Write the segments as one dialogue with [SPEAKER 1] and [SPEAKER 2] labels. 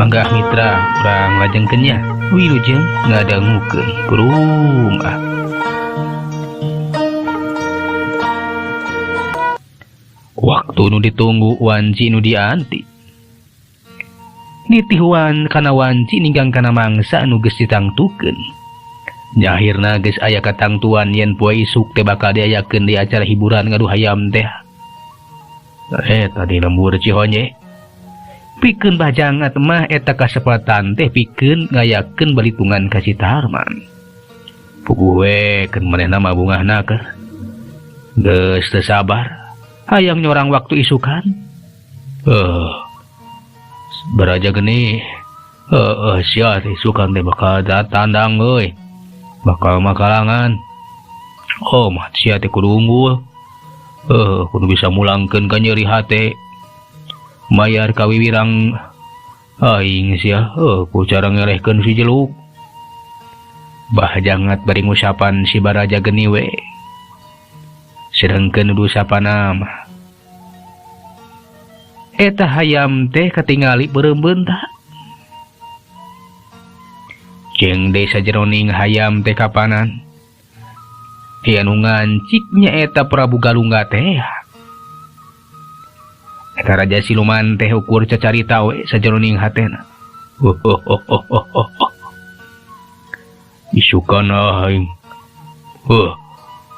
[SPEAKER 1] Mangga mitra urang lajengkeun nya wilujeng ngadangukeun kurum ah. Waktu nu ditunggu wanci nu dianti. Nitihuan kana wanci ninggang kana mangsa nu geus ditangtukeun. Nya akhirna geus aya katangtuan yen poe isuk teh bakal diayakeun di acara hiburan ngadu hayam teh. Tadi lembur Cihonye. Pikeun bajangat mah eta kasempatan teh pikeun ngayakeun balitungan ka si Tarman. Puguh we keun manehna mah bungahna keur. Geus teu sabar hayang nyorang waktu isukan. Baraja geni. Sia teh isukan teh bakal datandang euy. Bakal makalangan. Oh, mah sia teh kudu unggul. Kudu bisa mulangkeun ka nyeri hate. Mayar kawiwirang aing sia, ku cara ngelehkeun si jeluk. Bah jangat bari ngusapan si Baraja geni we. Sedengkeun nu sapana mah. Eta hayam teh katingali beureum tah. Jeung desa jeroning hayam teh kapanan. Aya nu ngancik nyaeta Prabu Galungga teh. Eta raja siluman teh ukur cacarita we sajeroning hatena. Isukan aing.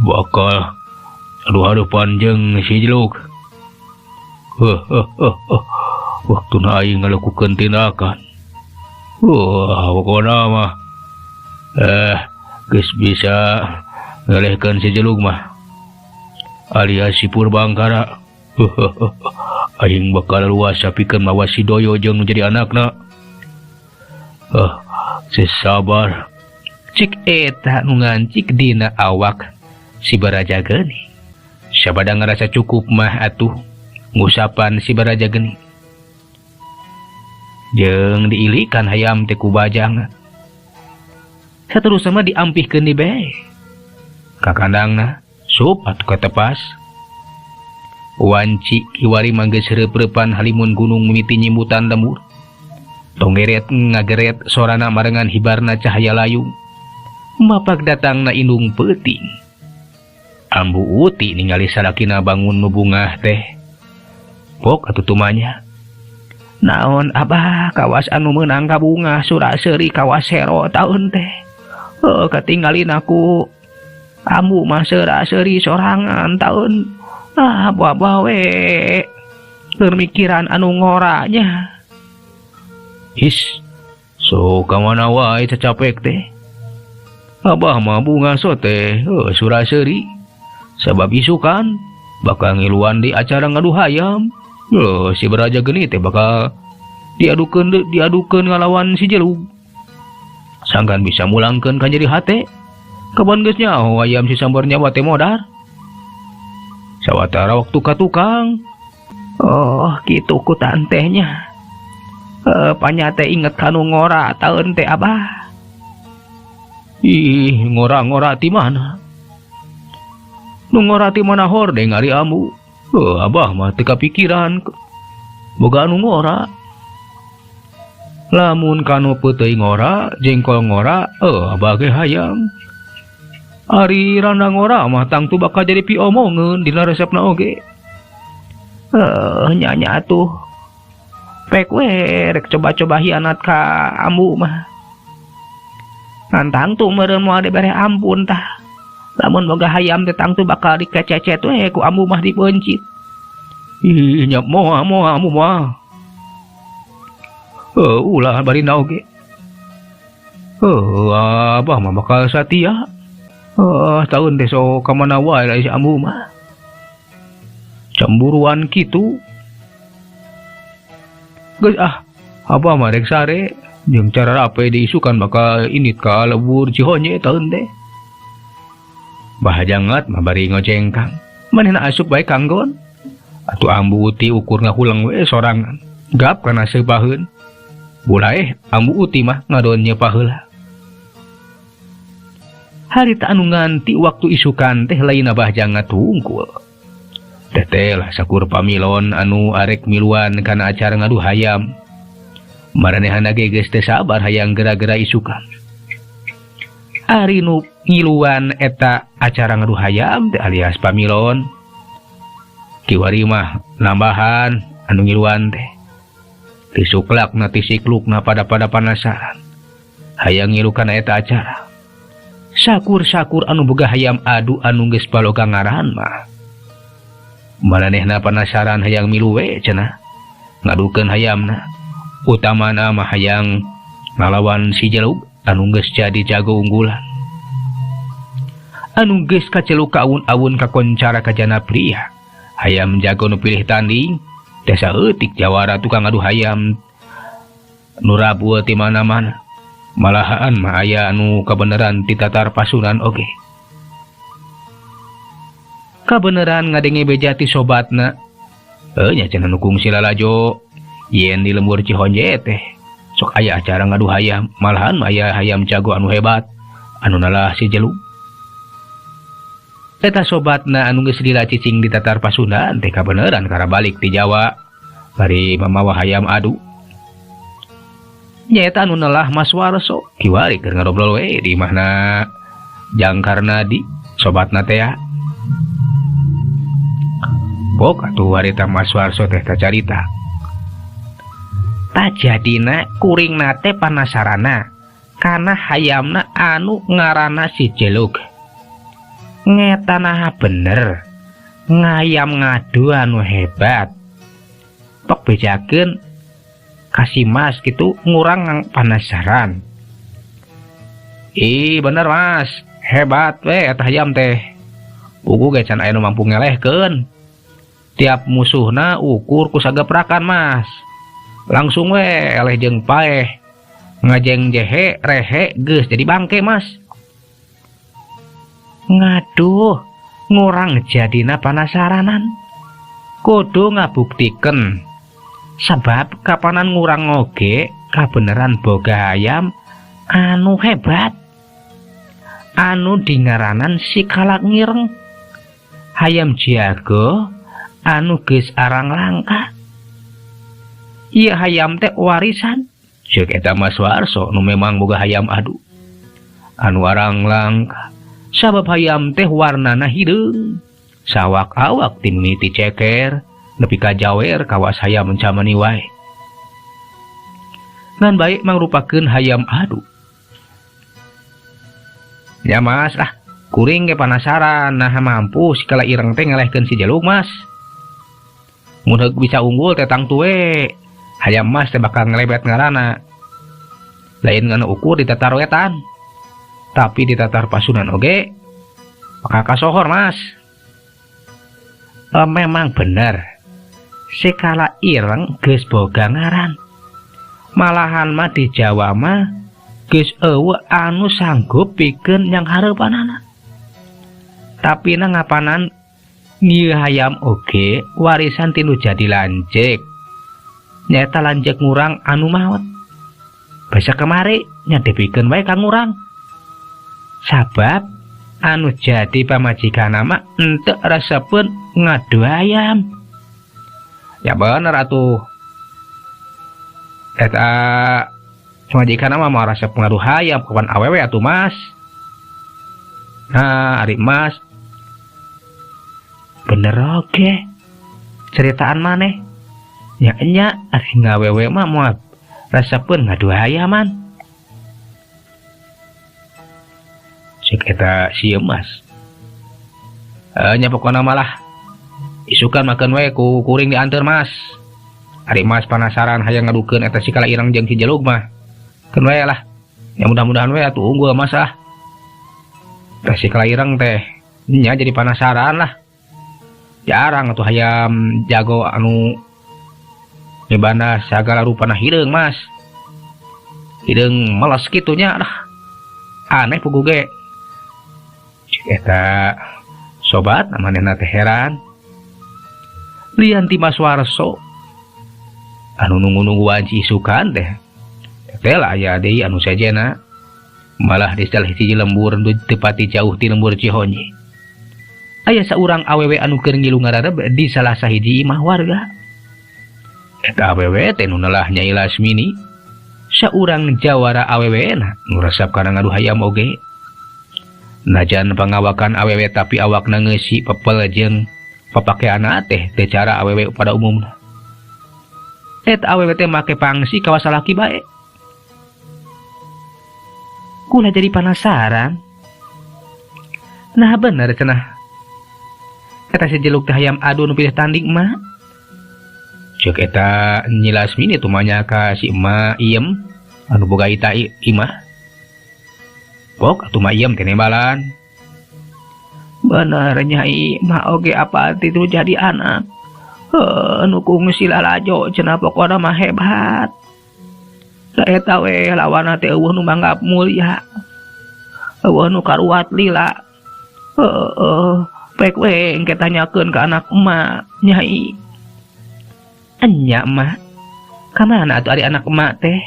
[SPEAKER 1] Bakal aduh harapan jeung si jeluk. Waktuna aing ngalakukeun tindakan. Pokona mah geus bisa ngalehkeun si jeluk mah. Alias si Purbangkara. Aing bakal luasa pikeun mawa si Doyo jeung nu jadi anakna. Sabar. Cik eta nu ngancik dina awak si Baraja geni. Sabada ngarasa cukup mah atuh ngusapan si Baraja geni. Jeung diilikan hayam teh ku bajang. Saterusna mah diampihkeun di bae. Ka kandangna sup atuh katepas. Wanci kiwari manggeus reup-reupan halimun gunung mimiti nyimbutan lembur. Tonggeret ngageret sorana marengan hibarna cahaya layung. Mapak datangna indung peuting. Ambu Uti ningali salakina bangun nu bungah teh. Pok atuh tumanya. Naon abah kawas anu meunang kabungah sura-seuri kawas sero taun teh. Heuh katinggalin aku. Ambu mah seura-seuri sorangan taun. Ah, buah-buah we. Pemikiran anu ngoranya. Is, so kamana wae cacapek teh. Abah mah bunga sote, sura-seuri. Sabab isukan bakal ngiluan di acara ngadu hayam. Si Baraja geni teh bakal diadukeun ngalawan si jelug. Sangkan bisa mulangkeun ka nyeri hate. Kapan geus nyaho ayam si sambar nyawa teh modar. Sawatara waktu ka tukang. Oh, kitu ku tantehnya. Panyate inget kanu ngora taun teh abah. Ih, ngora-ngora ti mana? Nu ngora ti mana hordeng ari ambu. Abah mah teu kapikiran boga anu ngora. Lamun kanu peuteuy ngora, jengkol ngora, abah ge hayang. Ari randa ngora mah tangtu bakal jadi piomongeun dina resepna oge. Nya-nya atuh. Pek we rek coba-coba hianat ka ambu mah. Ngan tangtu meureun moal dibere ampun tah. Lamun boga hayam teh tangtu bakal dikececet we ku ambu mah dipeuncit. Ih, nya moal moal ambu mah. Ulah bari na oge. Abah mah bakal satia. Tahun teh sok ka mana wae lah si ambu mah. Cemburuan kitu. Geus ah, abah mah rek sare jeung cara rape diisukan bakal init ka lebur Cihonye tahun teh. Bah jangat mah bari ngocengkang. Manehna asup bae kanggon. Atuh ambu Uti ukur ngahuleng we sorangan. Gap kana seupaheun. Bulaeh ambu Uti mah ngadon nyeupah heula. Harita anu nganti waktu isukan teh lain abah jangat hungkul. Teteh lah sakur pamilon anu arek miluan kana acara ngadu hayam. Maranehna ge geus teu sabar hayang gera-gera isukan. Ari nu ngiluan eta acara ngadu hayam teh alias pamilon. Kiwari mah nambahan anu ngiluan teh. Ti suklakna ti siklukna pada-pada panasaran. Hayang ngilu kana eta acara. Sakur-sakur anu boga hayam adu anu geus baloga ngaran mah. Maranehna panasaran hayang milu we cenah. Ngadukeun hayamna. Utamana mah hayang ngalawan si Jelug anu geus jadi jago unggulan. Anu geus kaceluk ka awun-awun kakoncara kajana pria. Hayam jago nu pilih tanding, teh saeutik jawara tukang adu hayam nu rabueut ti mana-mana. Malahan mah aya anu kabeneran ti tatar pasunan oge. Kabeneran ngadenge beja ti sobatna. Nya cenah nu kungsi lalajo yen di lembur Cihonje teh sok aya acara ngadu hayam, malahan mah aya hayam jago anu hebat anu nalah si Jelug. Eta sobatna anu geus lila cicing di tatar Pasundan teh kabeneran karabalik ti Jawa bari mamawa hayam adu. Nyaeta anu nelah Mas Warso kiwari keur ngarobrol we di imahna Jangkarna di sobatna teh ya. Pok atuh harita Mas Warso teh tacarita. Tajadina kuringna teh panasarana kana hayamna anu ngaranna si Jelug. Ngetanaha bener ngayam ngadu anu hebat. Pok bejakeun kasih Mas gitu ngurang panasaran. Ih bener Mas, hebat we eta hayam teh. Ugu ge can aya nu mampu ngelehkeun. Tiap musuhna ukur ku sageprakan Mas. Langsung we eleh jeung paeh. Ngajeng jehe rehe geus jadi bangke Mas. Ngaduh, ngurang jadina panasaranan. Kudu ngabuktikeun. Sebab kapanan ngurang oge kabeneran boga hayam anu hebat. Anu dingaranan si Kalak Ngireng. Hayam jago anu geus arang langka. Ieu hayam teh warisan. Ceuk eta Mas Warso nu memang boga hayam adu. Anu arang langka. Sabab hayam teh warnana hideung. Sawak-awak ti mimiti ceker nepi ka jawer kawas hayam camani wae. Ngan bae mangrupakeun hayam adu. Ya Mas ah, kuring ge panasaran nah mampu si Kala Ireng teh ngelehkeun si Jelug Mas. Mun heug bisa unggul teh tangtu we. Hayam Mas teh bakal ngelebet ngaranna. Lain ngan ukur di tatar wetan. Tapi di tatar pasunan oge bakal kasohor Mas. Memang bener. Si Kala Ireng geus boga ngaran. Malahan mah di Jawa mah geus eueuh anu sanggup pikeun yang hareupanana. Tapi na ngapanan ngieu hayam oge warisan tinu jadi lanceuk. Nyaeta lanceuk ngurang anu maot. Basa kemari nya dipikeun wae ka ngurang. Sabab anu jadi pamajikan mah henteu resepeun ngadu hayam. Ya bener atuh. Eta pamajikan mah moal resep ngadu hayam kapan awewe atuh Mas. Nah, ari Mas. Bener oge. Ceritaan maneh. Nya nya ari ngawewe mah moal resepeun ngadu hayaman. Cek eta si Mas. Nya pokona malah isukan makan we ku kuring dianteur Mas. Ari Mas panasaran hayang ngadukeun eta si Kala Ireng jeung si Jelug mah. Keun we lah. Ya mudah-mudahan we atuh unggul Mas ah. Eta si Kala Ireng teh nya jadi panasaran lah. Jarang atuh hayam jago anu nyebana sagala rupana hideung Mas. Hideung meles kitu nya lah. Aneh puguh ge. Eta sobat manehna teh heran. Lian ti Mas Warso anu nunggu-nungguan ci isukan teh. Teh lah aya deui anu sejena. Malah di salah hiji lembur nu teu pati jauh ti lembur Cihonje. Aya saurang awewe anu keur ngilu ngarareb di salah sahiji imah warga. Eta awewe teh nu nelah Nyai Lasmini. Saurang jawara awewena nu resep kana ngadu hayam oge. Najan pangawakan awewe tapi awakna ngeusi pepel jeung papakeanna teh teu cara awewe pada umumna. Eta awewe teh make pangsi kawas salaki bae. Kula jadi penasaran. Nah bener cenah. Eta si jeluk teh hayam adu nu pilih tanding emak. Cek eta Nyi Lasmini tumanya ka si emak iem anu boga ita imah. Pok atuh mak iem teh nembalan.
[SPEAKER 2] Bener Nyai, mak oge apa itu jadi anak. Heuh, nu kungsi lalajo cenah pokona mah hebat. Da eta we lawanna teh eueuh nu manggap mulia. Eueuh nu karuat lila. Heuh, pek we engke tanyakeun ka anak emak, Nyai.
[SPEAKER 1] Enya emak. Ka mana atuh ari anak emak teh?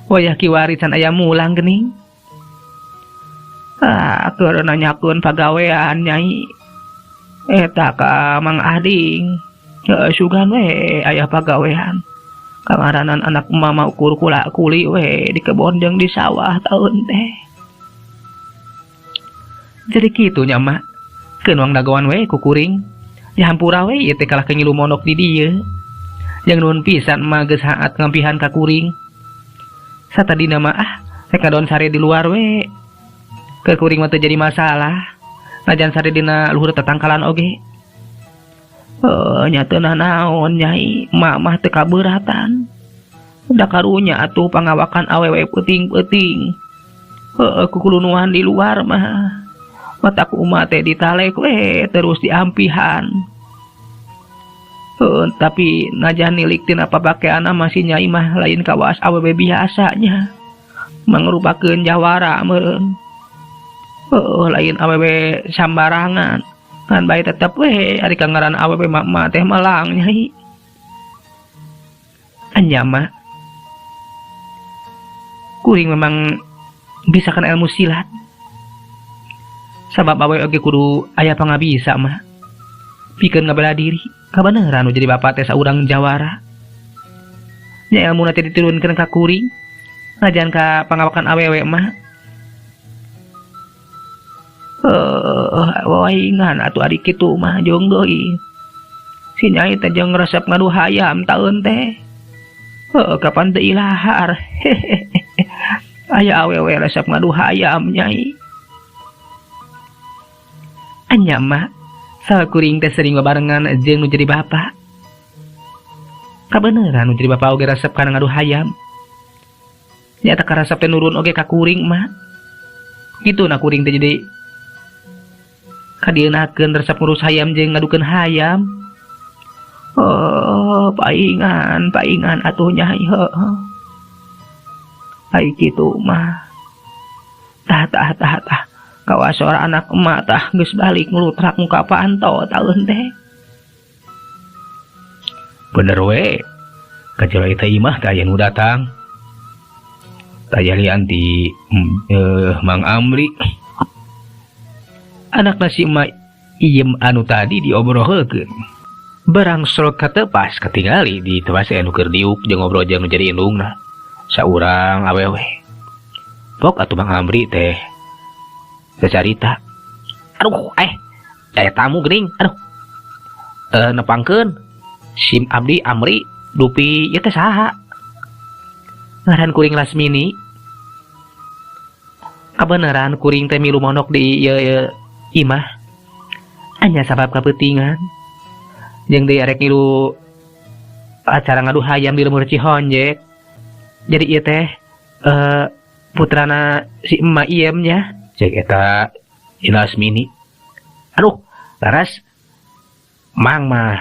[SPEAKER 1] Wayah kiwari can aya mulang geuning.
[SPEAKER 2] Ah, keur nanyakeun pagawean Nyai. Eta ka Mang Ading. Heuh, sugan we aya pagawean. Kangaranan anak emak mah ukur kula kuli we di kebon jeung di sawah taun teh.
[SPEAKER 1] Jadi kitu nya emak. Keun wang dagoan we ku kuring. Ya hampura we ieu teh kalah ngilu monok di dieu. Jeung nuhun pisan emak geus haat ngampihan ka kuring. Satadina mah ah rek ngadon sare di luar we. Keur kuring mah teu jadi masalah. Najan sare dina luhur tetangkalan oge.
[SPEAKER 2] Heuh, nya teu naon Nyai, emak mah teu kaberatan. Da karunya atuh pangawakan awewe peuting-peuting. Heuh, kukulunuhan di luar mah. Mata ku emak teh ditalek we terus diampihan. Heuh, tapi najan nilik tina papakeanna masih Nyai mah lain kawas awewe biasanya. Mangrupakeun jawara meureun. Heuh, lain awewe sambarangan. Ngan bae tetep we ari kangaran awewe mah emak teh melang Nyai.
[SPEAKER 1] Anya mah kuring memang bisa kan ilmu silat. Sabab awewe oge kudu aya pangabisa mah. Pikeun ngabela diri, kabeneran nu jadi bapak teh saurang jawara. Nya ilmuna teh diturunkeun ka kuring, najan ka pangawakan awewe mah.
[SPEAKER 2] Heuh, waingan atuh ari kitu mah jeung deui. Si Nyai teh jeung resep ngadu hayam taeun teh. Heuh, kapan teu ilahar. Aya awewe resep ngadu hayam Nyai.
[SPEAKER 1] Anya mah sakuring teh sering babarengan jeung nu jadi bapak. Kabeneran nu jadi bapak oge resep kana ngadu hayam. Nyata karesep teh nurun oge ka kuring mah. Kitu na kuring teh jadi kadieunakeun resep ngurus hayam jeung ngadukeun hayam.
[SPEAKER 2] Oh, paingan, paingan atuh Nyai heuh. Ai kitu mah. Tah tah tah tah. Kawas sora anak emak tah geus balik nglutrak muka panto taeun teh.
[SPEAKER 1] Bener we. Kajero eta imah teh aya nu datang. Tayalian ti Mang Amri. Anak nasi emak iem anu tadi diobrolkeun. Barang sok katepas katingali di tepas anu keur diuk jeung ngobrol jeung nu jadi indungna. Saurang awewe. Pok atuh Mang Amri teh sacarita. Aduh, aya tamu geuning. Aduh. Nepangkeun sim abdi Amri dupi ieu teh saha? Ngaran kuring Lasmini. Kabeneran kuring teh milu monok di ieu, ieu imah. Anya sabab kapeutingan. Jeung deui arek ngilu acara ngadu hayam di lembur Cihonjek. Jadi ieu teh putrana si emak iem nya. Cek eta Lasmini. Aduh, laras mang mah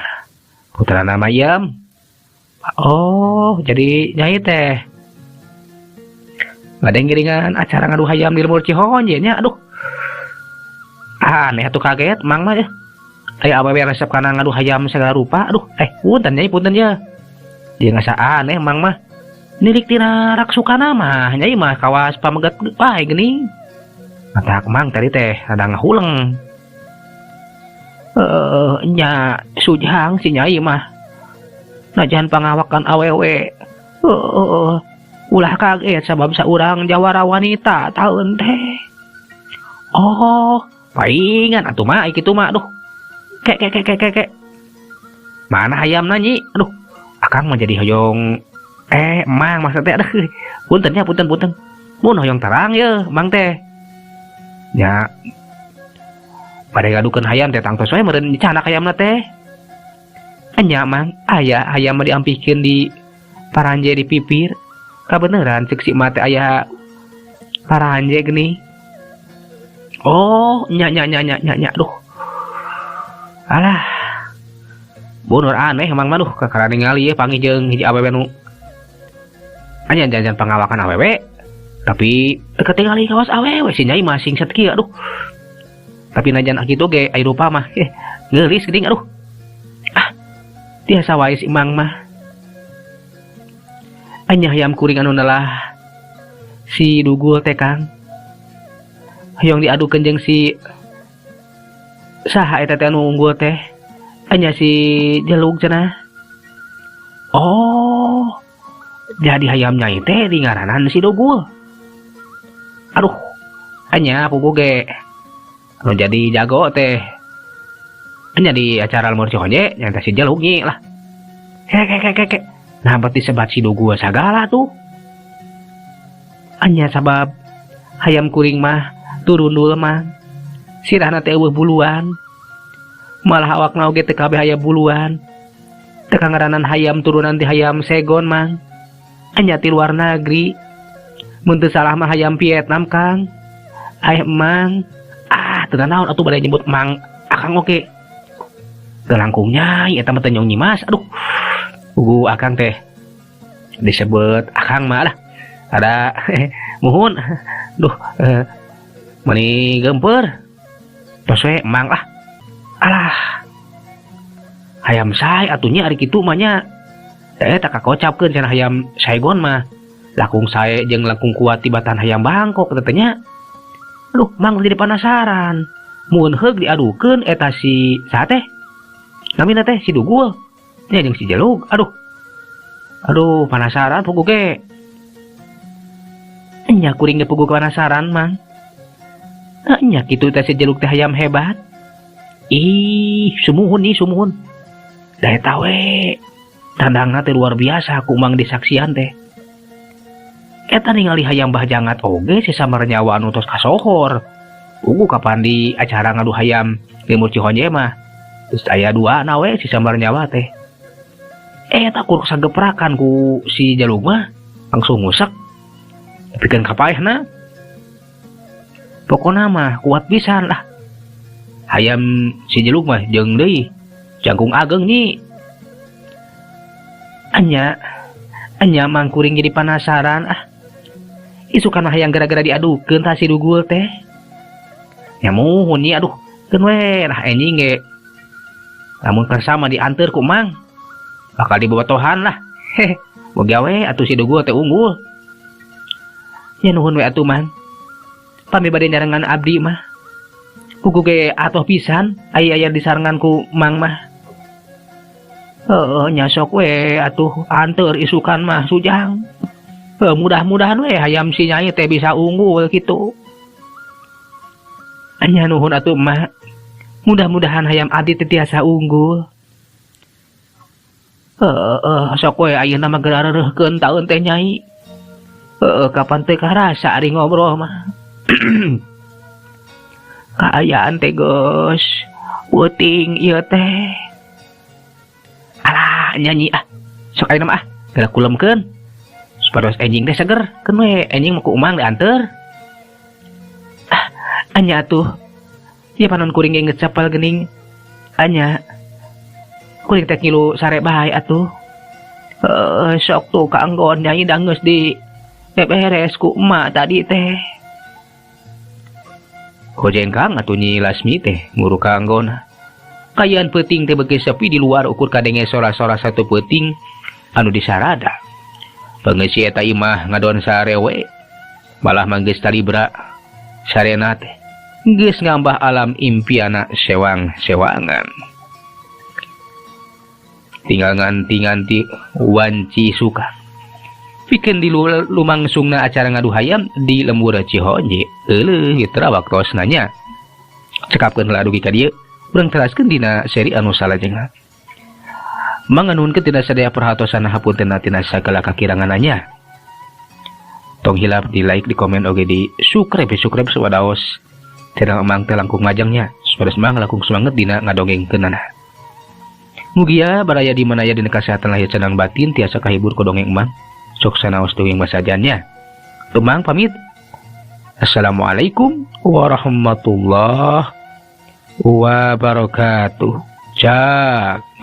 [SPEAKER 1] putrana mayem. Oh, jadi nyai teh ngadeng giringan acara ngadu hayam di lembur Cihonjek nya. Aduh. Aneh atuh kaget mang mah ya. Aya awewe resep kana ngadu hayam segala rupa. Aduh, punten nyai, punten ya. Dia ngasa aneh mang mah. Nilik tina raksukana mah nyai mah kawas pameget bae geuning. Matak mang tadi teh ada ngahuleng.
[SPEAKER 2] Nya sujang si nyai mah. Najan pangawakan awewe. Ulah kaget sabab saurang jawara wanita taun teh. Oh, paingan atuh mah kitu mah aduh. Kek kek kek kek kek. Mana hayamna nyi? Aduh, akang mah jadi hoyong mang maksud teh aduh. Punten nya punten punten. Mun hoyong tarang ye mang teh. Nya bade ngadukeun hayam teh tangtos we meureun canak hayamna teh. Nya mang aya hayam mah diampihkeun di paranje di pipir. Kabeneran cek si emak teh aya paranje geuning. Oh, nya nya nya nya nya nya aduh. Alah. Bunur aneh emang mah duh kakara ningali ye panggih jeung hiji awewe nu anya jangan pangawakan awewe tapi teu katingali kawas awewe si nyai mah singset kieu aduh. Tapi najan kitu ge aya rupa mah geulis geuning aduh. Ah, tiasa wae si emang mah. Anya hayam kuring anu nelah si dugul teh Kang. Hoyong diadukeun jeung si saha eta teh anu unggul teh. Anya si jelug cenah. Oh, jadi hayam nyai teh di ngaranan si dugul. Aduh, anya puguh ge anu jadi jago teh. Anya di acara lembur Cihonje nya teh si jelug nyi lah. Kek kek kek kek. Nah, berarti sebat si dugul sagala tuh. Anya sabab hayam kuring mah turundul mah sirahna teh eueuh buluan. Malah awakna oge teu kabeh aya buluan. Teu kangaranan hayam turunan ti hayam Saigon mang. Anya ti luar negeri. Mun teu salah mah hayam Vietnam Kang. Aya emang. Ah, teu naon atuh bade nyebut mang akang oge. Teu langkung nyai eta mah teu nyong nyimas. Aduh. Ugu akang teh disebut akang mah lah. Ada muhun. Duh, meuni geumpeur. Tos we emang lah. Alah. Hayam sae atuh nya ari kitu mah nya. Teh tak kakocapkeun cenah hayam Saigon mah. Langkung sae jeung langkung kuat tibatan hayam Bangkok teh nya. Aduh, mang jadi penasaran. Mun heug diadukeun eta si saha teh? Namina teh si Dugul. Nya jeung si Jelug. Aduh. Aduh, penasaran puguh ge. Nya kuring ge puguh penasaran mang. Nya kitu teh si Jelug teh hayam hebat. Ih, sumuhun nih sumuhun. Da eta we. Tandangna teh luar biasa ku mang disaksian teh. Eta ningali hayam bah jangat oge si samar nyawa anu tos kasohor. Ugu kapan di acara ngadu hayam Lembur Cihonje mah. Terus aya dua na we si samar nyawa teh. Eta kur sageprakan ku si Jalug mah langsung ngusak. Pikeun kapaehna. Pokona mah kuat pisan lah. Hayam si Jelug mah jeung deui jangkung ageng nyi. Anya anya mang kuring jadi penasaran ah. Isukan mah hayang gara-gara diadukeun tah si Dugul teh. Nya muhun nyi aduh keun we lah enjing ge. Lamun kersa mah dianteur ku mang. Bakal dibobatohan lah. Heh, boga we atuh si Dugul teh unggul. Nya nuhun we atuh mang. Pami bade nyarengan abdi mah. Kuku ge atoh pisan aya-aya disarengan ku mang mah. Heeh, nya sok we atuh anteur isukan mah sujang. Mudah-mudahan we hayam si nyai teh bisa unggul kitu. Nya nuhun atuh mah. Mudah-mudahan hayam abdi teh tiasa unggul. Heeh, sok we ayeuna mah geura reureuhkeun taeun teh nyai. Heeh, kapan teh karasa ari ngobrol mah. Kaayaan teh geus peuting ieu teh. Alah nyanyi ah. Sok ayeuna mah ah, geura kulemkeun. Supados enjing teh seger, keun we enjing mah ku umang dianteur. Ah, anya atuh. Ieu panon kuring ge geus capal geuning. Anya. Kuring teh ngilu sare bae atuh. Heeh, sok tuh kaanggon nyai da geus di beberes ku emak tadi teh. Hojengkang atuh Nyi Lasmi teh nguru kaanggona. Kaayaan peuting teh beuki sepi di luar ukur kadenge sora-sora satu peuting anu disarada. Pangeusi eta imah ngadon sarewe malah manggeus talibra sarena teh geus ngambah alam impiana sewang-sewangan. Tinggal nganti-nganti wanci suka.
[SPEAKER 1] Pikeun di lumangsungna acara ngadu hayam di lembur Cihonje. Euleuh mitra waktosna nya. Cekapkeun heula dugi ka dieu, urang teraskeun dina seri anu salajengna. Manganuhunkeun tina sadaya perhatosan, hapunten tina sagala kakirangananya. Tong hilap di like, di komen, oge di subscribe, subscribe supados channel Emang teh langkung majengnya, supados Emang langkung semangat dina ngadongengkeunana. Mugia baraya di mana ya dina kesehatan lahir sareng batin, tiasa kahibur ku dongeng Emang. Sok sanaos dongeng masajannya. Emang pamit. Assalamualaikum warahmatullahi wabarakatuh. Cak.